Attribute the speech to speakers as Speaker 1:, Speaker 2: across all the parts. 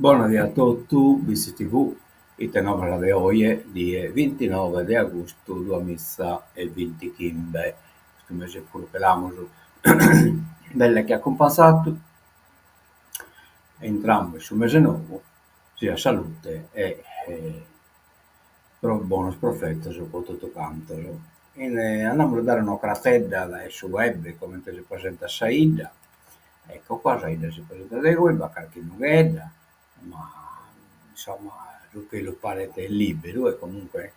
Speaker 1: Bona die a totu, Bitzi TV, ite novas de oje, die bintinove de agustu duamiza e bintichimbe, custu mese puru che l'amus belle che acumpanzadu, intramus in su mese nou, siat salute e pro bonos profetos pro totu cantos. Andamus a dare un'ocratedda dae su web comente si presentat sa 'idda Ecco qua sa 'idda si presentat de goi, b'at carchi nughedda, ma insomma su chelu paret liberu e comunque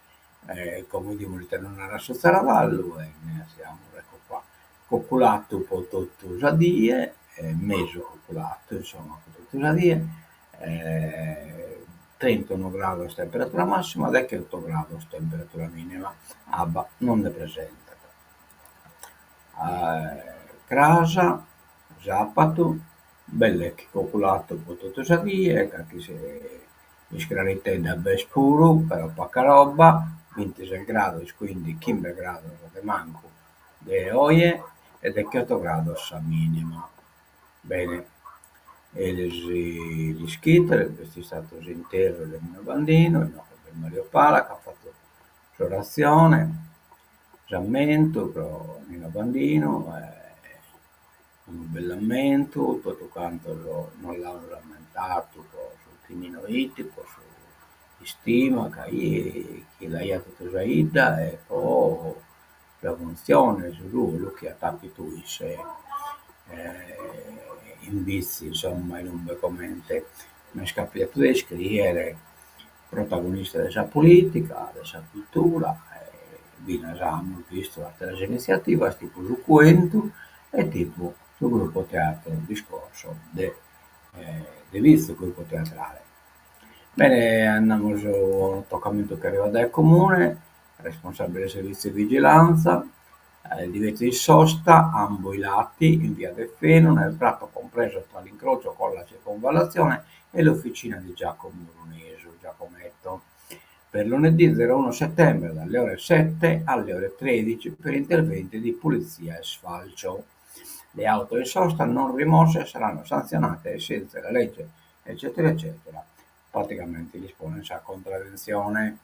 Speaker 1: como 'idimus ite nos narat su zaravallu e siamus ecco qua. Coculatu po totu sa die, mesu coculatu insomma po totu sa die, trintunu grados temperatura massima, decheoto grados temperatura minima, abba non nde presentat. Cras, sàpatu, belle chi coculatu po totu sa die, carchi iscraritedda b'est puru, però paca roba, bintises grados, quindi chimbe grados de mancu de oje e decheoto grados sa minima. Bene, eris l'ischides, b'est istadu s'interru de Nino Bandinu, inoghe b'est Mario Pala ch'at fatu s'oratzione, s'ammentu pro Nino Bandinu, unu bellu ammentu, totu cantos nos l'amus ammentadu pro su chi Nino 'it, pro s'istima chi l'aiat totu sa 'idda e pro sa funtzione, su ruolu chi at apidu isse in Bitzi, insomma, inube comente m'est capitadu de iscriere protagonista de sa polìtica, de sa cultura e finas amus bistu àteras initziativas tipu su Cuentu e tipu su Gruppo Teatro Discorso de de Bitzi, grupu teatrale. Bene, andamus a unu tocamentu chi arrivat dae Comune, responsabile servizio vigilanza, divieto di sosta ambo i lati in via Deffenu nel tratto compreso tra l'incrocio con la circonvallazione e l'officina di Giacomo Lunesu, Giacometto, per lunedì 01 settembre dalle ore 7 alle ore 13 per interventi di pulizia e sfalcio. Le auto in sosta non rimosse saranno sanzionate ai sensi della legge, eccetera, eccetera. Praticamente lis ponen sa contraventzione.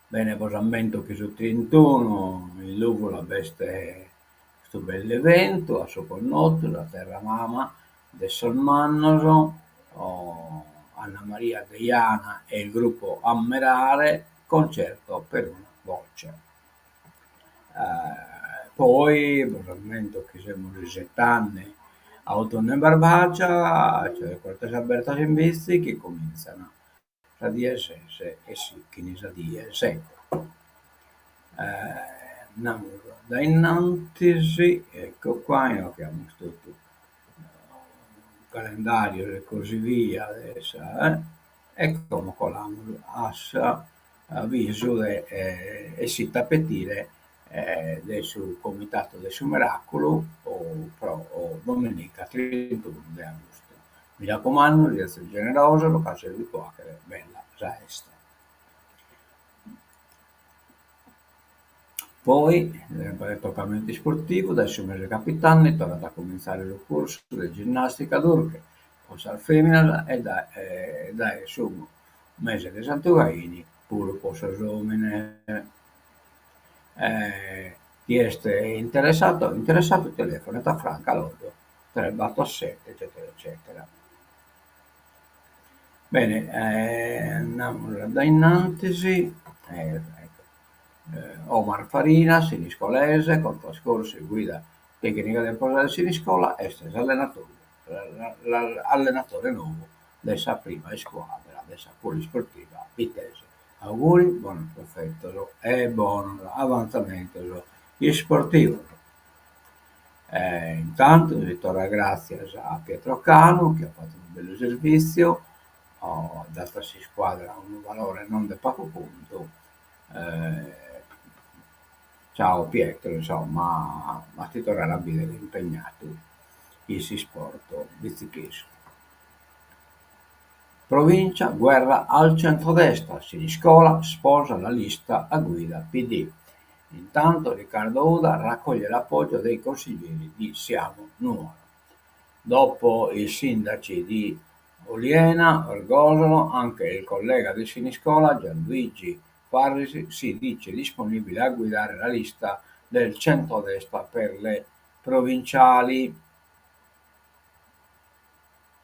Speaker 1: Bene, bos ammento chi su trintunu in Lùvula b'est custu bellu eventu a su connotu, sa terra mama de sos mannos, Anna Maria Deiana e il gruppo Ammerare, concerto per una voce. Poi bos ammento chi semus isetande Autunno in Barbagia, cioè Cortes Abertas in Bitzi chi comintzan sa die ses e sichin sa die sete. Andamus dae innantis, ecco qua, inoghe amus totu calendarios e così via de sa e como colamus a s'avisu de essita a petire de su Comitatu de su Miraculu pro domenica trintunu de agustu. Mi racumandu, siazis generosos ca servit pro 'achere bella sa 'esta. Poi, sempre tocamentu isportivu, dae su mese de capitanni torrat a cumintzare su cursu de ginnàstica durche pro sas fèminas e dae su mese de Santu Gaini puru pro sos òmines. Chie est interessadu interessadu telefonet a Franca Loddo tres bator sete eccètera eccètera. Bene, andamus a dae innantis, Omar Farina, siniscolese, con trascorso in guida tecnica temporanea de Siniscola, est s'allenatore nou de sa prima iscuadra de sa Polisportiva Bittese. Auguri, bonos profetos e bonos avantzamentos isportivos. Intantu si torrat gràtzias a Pietro Canu chi at fatu unu bellu servìtziu, at datu a s'iscuadra unu valore non de pagu contu. Ciao Pietro, insomma, a ti torrare a bìdere impegnadu in s'isport bitzichesu. Provincia, guerra al centrodestra, Siniscola sposa la lista a guida PD. Intanto Riccardo Uda raccoglie l'appoggio dei consiglieri di Siamo Nuoro. Dopo i sindaci di... Oliena, Orgosolo, anche il collega di Siniscola, Gianluigi Farris, si dice disponibile a guidare la lista del centrodestra per le provinciali.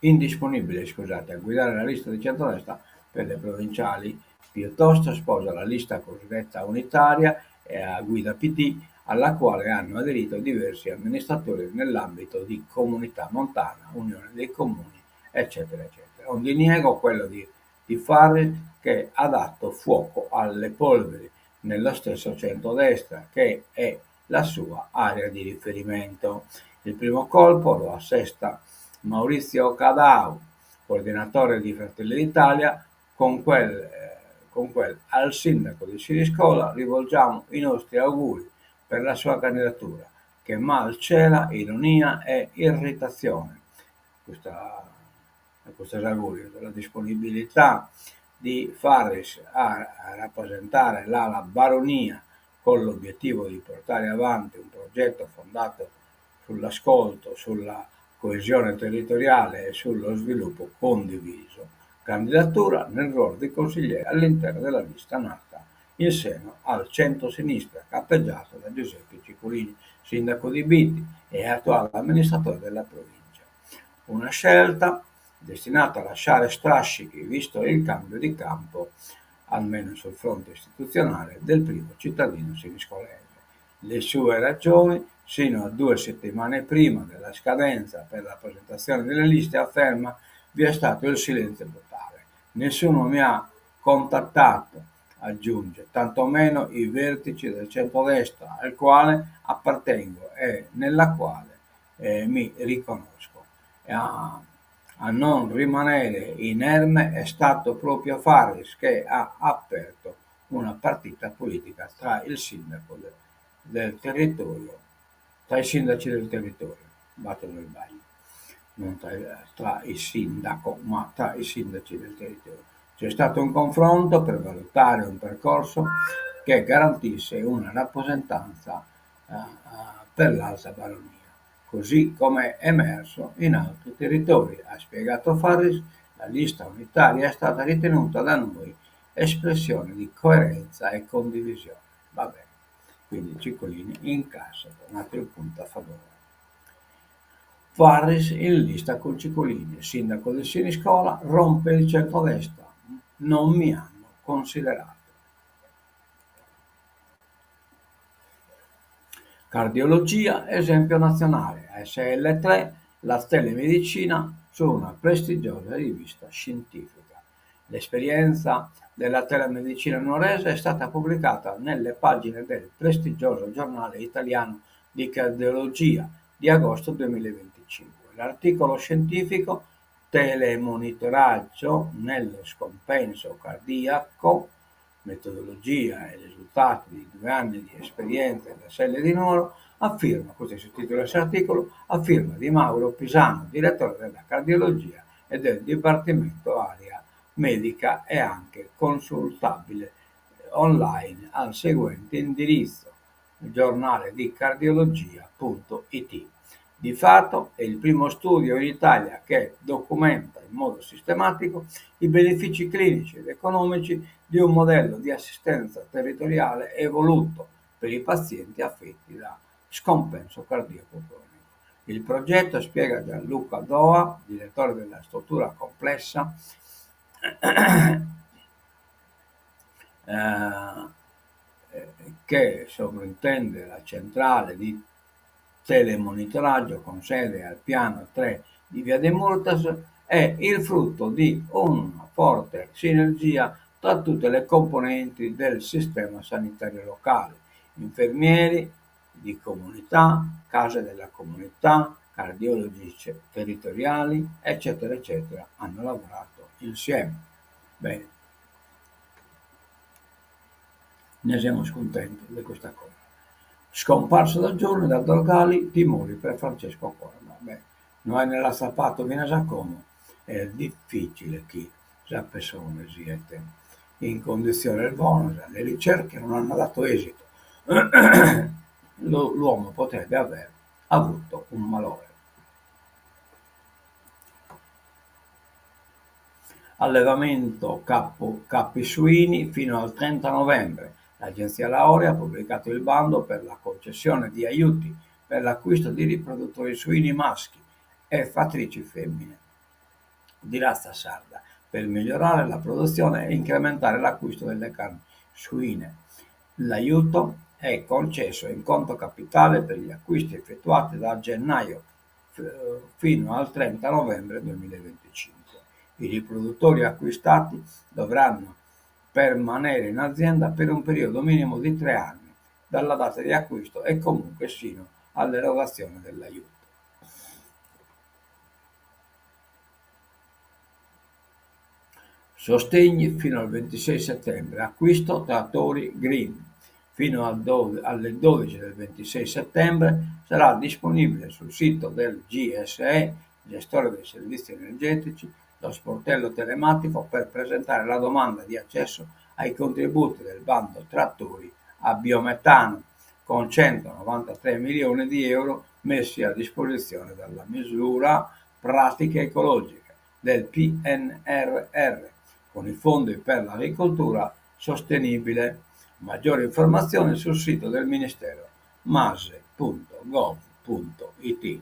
Speaker 1: Indisponibile, scusate, a guidare la lista di centrodestra per le provinciali. Piuttosto sposa la lista cosiddetta unitaria e a guida PD, alla quale hanno aderito diversi amministratori nell'ambito di Comunità Montana, Unione dei Comuni, eccetera, eccetera. Un diniego, quello di, di Farris, che ha dato fuoco alle polveri nello stesso centrodestra, che è la sua area di riferimento. Il primo colpo lo assesta Maurizio Cadau, coordinatore di Fratelli d'Italia, con quel, eh, con quel al sindaco di Siniscola rivolgiamo i nostri auguri per la sua candidatura, che mal cela ironia e irritazione. Custa, custos augurios, la disponibilità di Farris a, a rappresentare l'ala Baronia con l'obiettivo di portare avanti un progetto fondato sull'ascolto, sulla coesione territoriale e sullo sviluppo condiviso. Candidatura nel ruolo di consigliere all'interno della lista nata in seno al centro-sinistra, capeggiata da Giuseppe Cicolini, sindaco di Bitti e attuale amministratore della provincia. Una scelta destinata a lasciare strascichi, visto il cambio di campo, almeno sul fronte istituzionale, del primo cittadino siniscolese. Le sue ragioni, sino a due settimane prima della scadenza per la presentazione delle liste, afferma, vi è stato il silenzio totale. Nessuno mi ha contattato, aggiunge, tantomeno i vertici del centrodestra al quale appartengo e nella quale eh, mi riconosco. A, a non rimanere inerme è stato proprio Farris che ha aperto una partita politica tra il sindaco del, del territorio, tra i sindaci del territorio, batto nel sbaglio, non tra, tra il sindaco, ma tra i sindaci del territorio. C'è stato un confronto per valutare un percorso che garantisse una rappresentanza eh, per l'Alta Baronia, così come è emerso in altri territori. Ha spiegato Farris, la lista unitaria è stata ritenuta da noi espressione di coerenza e condivisione. Va bene. Quindi Cicolini incassa un altro punto a favore. Farris in lista con Cicolini, sindaco di Siniscola, rompe il centrodestra. Non mi hanno considerato. Cardiologia, esempio nazionale, ASL3, la telemedicina su una prestigiosa rivista scientifica. L'esperienza della telemedicina nuorese è stata pubblicata nelle pagine del prestigioso giornale italiano di cardiologia di agosto 2025. L'articolo scientifico Telemonitoraggio nello scompenso cardiaco, metodologia e risultati di due anni di esperienza della Selle di Nuoro, a firma, questo è il sottotitolo dell'articolo, a firma di Mauro Pisano, direttore della cardiologia e del Dipartimento Area Medica e anche consultabile online al seguente indirizzo giornale di cardiologia.it. Di fatto è il primo studio in Italia che documenta in modo sistematico i benefici clinici ed economici di un modello di assistenza territoriale evoluto per i pazienti affetti da scompenso cardiaco cronico. Il progetto, spiega Gianluca Doa, direttore della struttura complessa, eh, che sovrintende la centrale di telemonitoraggio con sede al piano 3 di Via De Murtas, è il frutto di una forte sinergia tra tutte le componenti del sistema sanitario locale, infermieri di comunità, case della comunità, cardiologi territoriali, eccetera, eccetera, hanno lavorato insieme. Bene. Ne siamo scontenti di questa cosa. Scomparso da giorni da Dorgali, timori per Francesco Corda. Beh, no aende atzapadu finas a como, est difficile chi sa pessone siet in conditziones bonas, le ricerche non hanno dato esito. L'uomo potrebbe aver avuto un malore. Allevamento capo, capi suini fino al 30 novembre. L'agenzia Laore ha pubblicato il bando per la concessione di aiuti per l'acquisto di riproduttori suini maschi e fattrici femmine di razza sarda per migliorare la produzione e incrementare l'acquisto delle carni suine. L'aiuto è concesso in conto capitale per gli acquisti effettuati da gennaio fino al 30 novembre 2025. I riproduttori acquistati dovranno permanere in azienda per un periodo minimo di 3 anni dalla data di acquisto e comunque sino all'erogazione dell'aiuto. Sostegni fino al 26 settembre, acquisto trattori green. Fino alle 12 del 26 settembre sarà disponibile sul sito del GSE, gestore dei servizi energetici, lo sportello telematico per presentare la domanda di accesso ai contributi del bando trattori a biometano, con 193 milioni di euro messi a disposizione dalla misura Pratiche ecologiche del PNRR con i fondi per l'agricoltura sostenibile. Maggiori informazioni sul sito del Ministero mase.gov.it.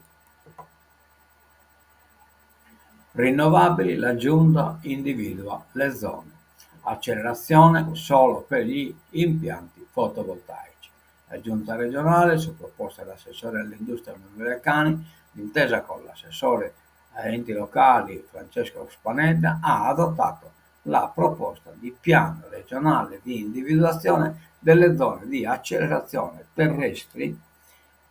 Speaker 1: Rinnovabili, la Giunta individua le zone. Accelerazione solo per gli impianti fotovoltaici. La Giunta regionale, su proposta dell'assessore all'industria Emanuele Cani, d'intesa con l'assessore agli enti locali Francesco Spanedda, ha adottato la proposta di piano regionale di individuazione delle zone di accelerazione terrestri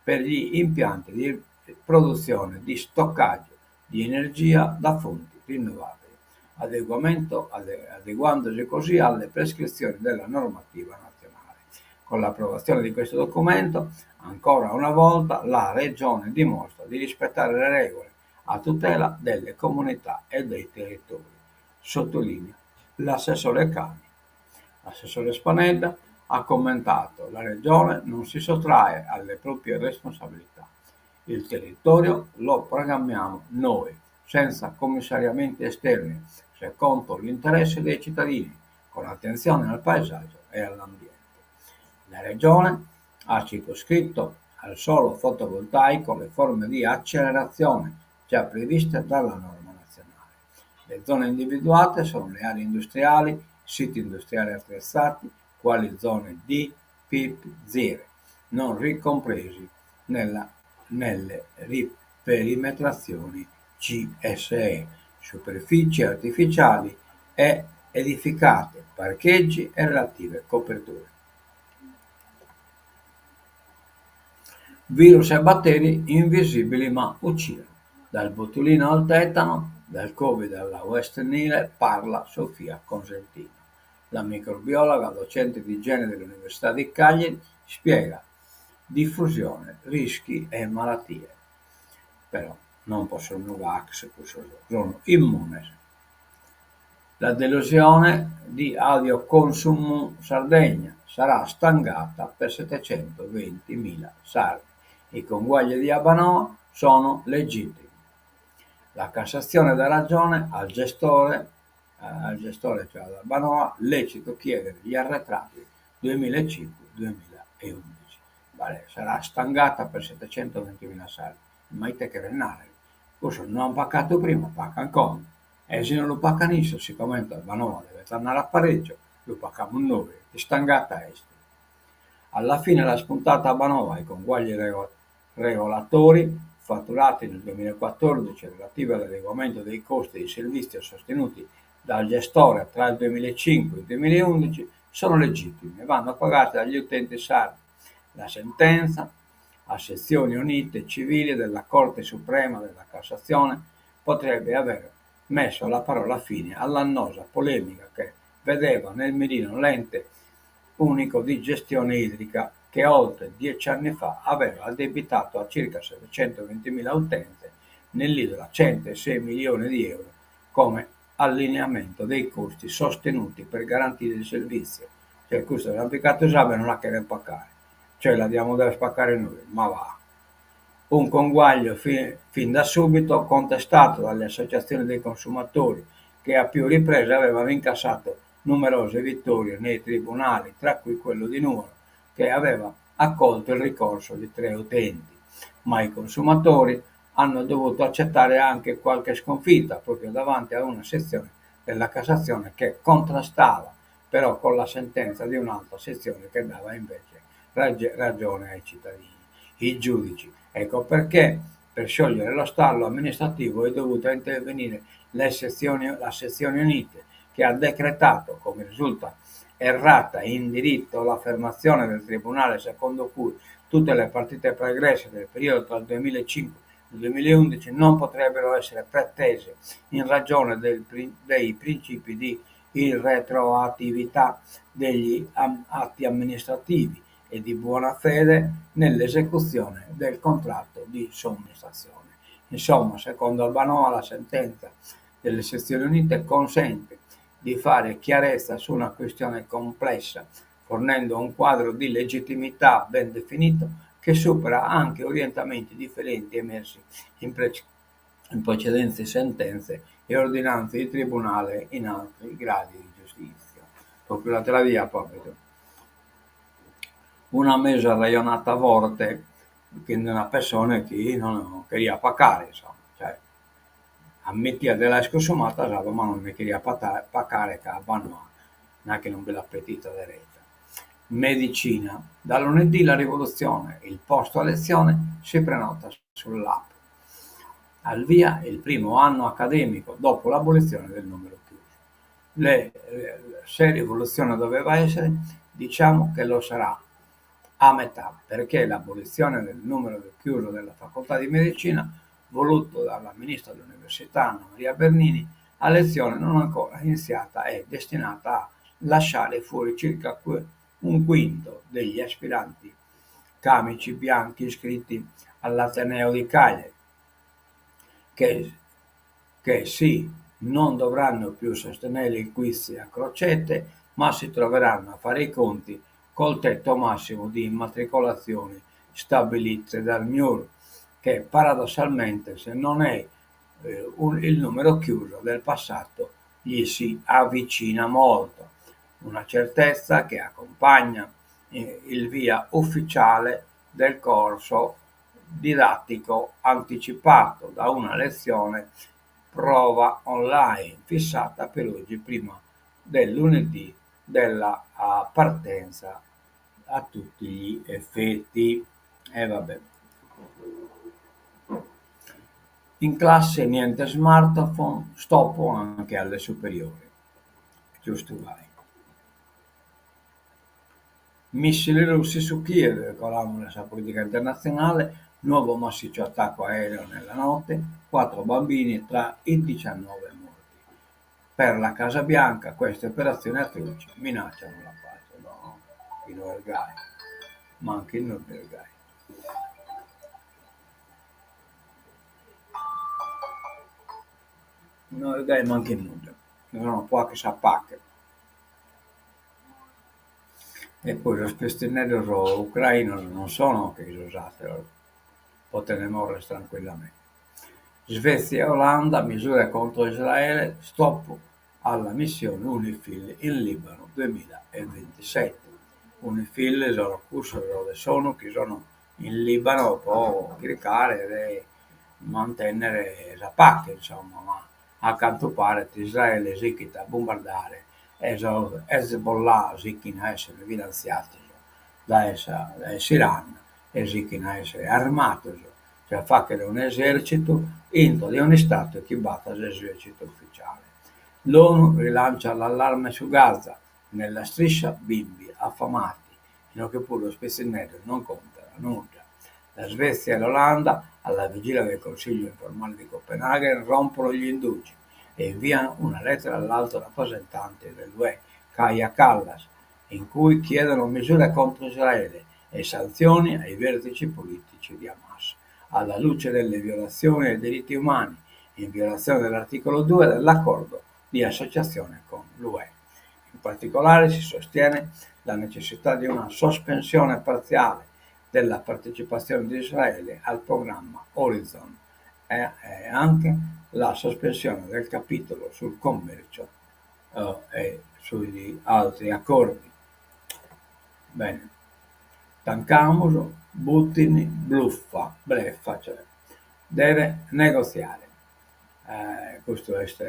Speaker 1: per gli impianti di produzione di stoccaggio di energia da fonti rinnovabili, adeguandosi così alle prescrizioni della normativa nazionale. Con l'approvazione di questo documento, ancora una volta, la Regione dimostra di rispettare le regole a tutela delle comunità e dei territori, sottolinea l'assessore Cani. L'assessore Spanedda ha commentato la Regione non si sottrae alle proprie responsabilità. Il territorio lo programmiamo noi, senza commissariamenti esterni, secondo l'interesse dei cittadini, con attenzione al paesaggio e all'ambiente. La Regione ha circoscritto al solo fotovoltaico le forme di accelerazione già previste dalla norma nazionale. Le zone individuate sono le aree industriali, siti industriali attrezzati, quali zone D, PIP, ZIR, non ricompresi nella, nelle riperimetrazioni CSE, superfici artificiali e edificate, parcheggi e relative coperture. Virus e batteri invisibili ma uccidono. Dal botulino al tetano, dal Covid alla West Nile, parla Sofia Cosentino. La microbiologa, docente di igiene dell'Università di Cagliari, spiega diffusione, rischi e malattie. Però non possono no vax, sono immune. La delusione di Audioconsum Sardegna sarà stangata per 720.000 sardi. I conguagli di Abbanoa sono legittimi. La Cassazione dà ragione al gestore, al gestore cioè ad Abbanoa, lecito chiedere gli arretrati 2005-2011. Vale, sarà stangata per 720.000 sardi. Ma ite cheret narrer? Cussos no an pacatu prima, pacan como. E si no lu pacan issos, sicomente Abbanoa devet andare a pareggio, lu pacamus nois, istangata est. Alla fine l'ha spuntata Abbanoa, i conguagli regolatori fatturati nel 2014 relativi all'adeguamento dei costi di servizio sostenuti dal gestore tra il 2005 e il 2011 sono legittimi e vanno pagati dagli utenti sardi. La sentenza a sezioni unite civili della Corte Suprema della Cassazione potrebbe aver messo la parola fine all'annosa polemica che vedeva nel mirino l'ente unico di gestione idrica che oltre 10 anni fa aveva addebitato a circa 720.000 utenze nell'isola 106 milioni di euro come allineamento dei costi sostenuti per garantire il servizio. Cioè custu l'ant picatu s'abba e non la cherent pacare, cioè la diamus dever pacare nois, ma va. Un conguaglio fin da subito contestato dalle associazioni dei consumatori. che a più riprese avevano incassato numerose vittorie nei tribunali, tra cui quello di Nuoro, che aveva accolto il ricorso di tre utenti. Ma i consumatori hanno dovuto accettare anche qualche sconfitta proprio davanti a una sezione della Cassazione che contrastava però con la sentenza di un'altra sezione che dava invece ragione ai cittadini. I giudici. Ecco perché per sciogliere lo stallo amministrativo è dovuta intervenire le sezioni, la sezione unite che ha decretato, come risulta errata in diritto l'affermazione del Tribunale secondo cui tutte le partite pregresse del periodo tra il 2005 e il 2011 non potrebbero essere pretese in ragione del, dei principi di irretroattività degli atti amministrativi e di buona fede nell'esecuzione del contratto di somministrazione. Insomma, secondo Abbanoa, la sentenza delle sezioni unite consente di fare chiarezza su una questione complessa, fornendo un quadro di legittimità ben definito che supera anche orientamenti differenti emersi in, pre- in precedenti sentenze e ordinanze di tribunale in altri gradi di giustizia. Pròpiu l'àtera die apo apidu una mesu arrejonada forte chin d'una pessone chi non cheriat pacare, insomma, cioè ammitiat de l'aer cunsumada s'abba ma non nde cheriat pacare ca Abbanoa nachi non bi l'at petida dereta. Medicina, da lunedì la rivoluzione, il posto a lezione si prenota sull'app. Al via il primo anno accademico dopo l'abolizione del numero chiuso. Le, se rivoluzione doveva essere, diciamo che lo sarà a metà, perché l'abolizione del numero chiuso della facoltà di medicina, voluto dalla ministra dell'Università Anna Maria Bernini, a lezione non ancora iniziata è destinata a lasciare fuori circa un quinto degli aspiranti camici bianchi iscritti all'Ateneo di Cagliari, che, che sì, non dovranno più sostenere il quiz a crocette, ma si troveranno a fare i conti col tetto massimo di immatricolazioni stabilite dal MIUR, che paradossalmente se non è eh, un, il numero chiuso del passato gli si avvicina molto. Una certezza che accompagna eh, il via ufficiale del corso didattico anticipato da una lezione prova online fissata per oggi prima del lunedì della partenza a tutti gli effetti. E vabbè. In classe niente smartphone, stop anche alle superiori. Giusto gai. Missili russi su Kiev, colamus a sa politica internatzionale, nuovo massiccio attacco aereo nella notte, quattro bambini tra i 19 morti. Per la Casa Bianca queste operazioni atroci minacciano la pace. No, chi no est gai, mancu in nudda est gai. No est gai mancu in nudda, sono po 'achere sa pache. E poi sos pitzinneddos ucrainos non sono che sos àteros, poten morrer tranquillamente. Svezia e Olanda, misure contro Israele, stop alla missione Unifil in Libano duemilaevintisete. Unifil sono cussos de s'ONU chi sono in Libano po chircare de mantennere sa pache, insomma, ma a cantu paret Israele sichit a bombardare e sos Hezbollah sichin a essere finantziados dae sa dae s'Iran e sichin a essere armados, cioè a fàghere un'esèrtzitu intro de un'istadu chi b'at s'esèrtzitu ufitziale. L'ONU rilancia l'allarme su Gaza, nella striscia bimbi affamati, inoghe puru sos pitzinneddos non contant nudda. La Svezia e l'Olanda, alla vigilia del Consiglio informale di Copenaghen, rompono gli indugi e inviano una lettera all'alto rappresentante dell'UE, Kaja Kallas, in cui chiedono misure contro Israele e sanzioni ai vertici politici di Hamas, alla luce delle violazioni dei diritti umani, in violazione dell'articolo 2 dell'accordo di associazione con l'UE. In particolare si sostiene la necessità di una sospensione parziale della partecipazione di Israele al programma Horizon e anche La sospensione del capitolo sul commercio e sugli altri accordi. Bene, tancamus, Putin bluffa, bleffa, cioè deve negoziare. Custu est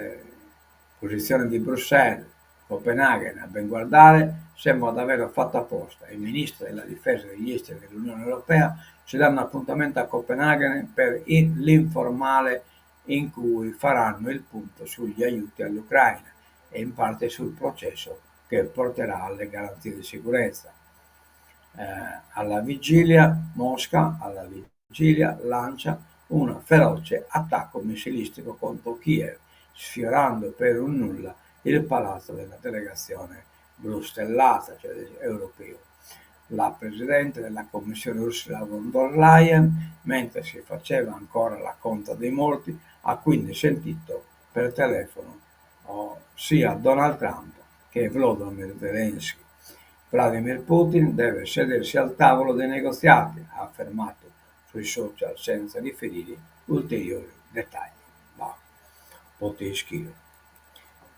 Speaker 1: positzione di Bruxelles, Copenaghen, a ben guardare sembra davvero fatto apposta. I ministri della difesa e degli esteri dell'Unione Europea si danno appuntamento a Copenaghen per l'informale in cui faranno il punto sugli aiuti all'Ucraina e in parte sul processo che porterà alle garanzie di sicurezza. Alla vigilia, Mosca, alla vigilia, lancia un feroce attacco missilistico contro Kiev, sfiorando per un nulla il palazzo della delegazione blustellata, cioè europeo. La presidente della Commissione Ursula von der Leyen, mentre si faceva ancora la conta dei morti, ha quindi sentito per telefono sia Donald Trump che Volodymyr Zelensky. Vladimir Putin deve sedersi al tavolo dei negoziati, ha affermato sui social senza riferire ulteriori dettagli. Bah, po t'ischire.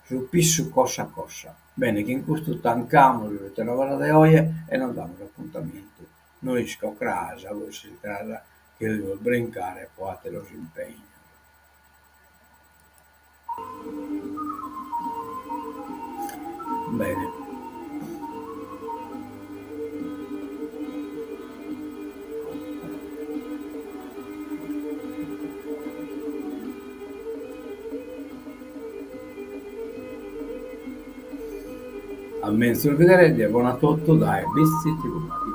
Speaker 1: Su pissu cosa cosa. Bene, chin custu tancamus sa novas de oje e nos damus apuntamentu, no isco cras, forsis cras cherimus brincare po ateros impegnos. Bene. A menzus bidere, die bona a totu dae Bitzi TV.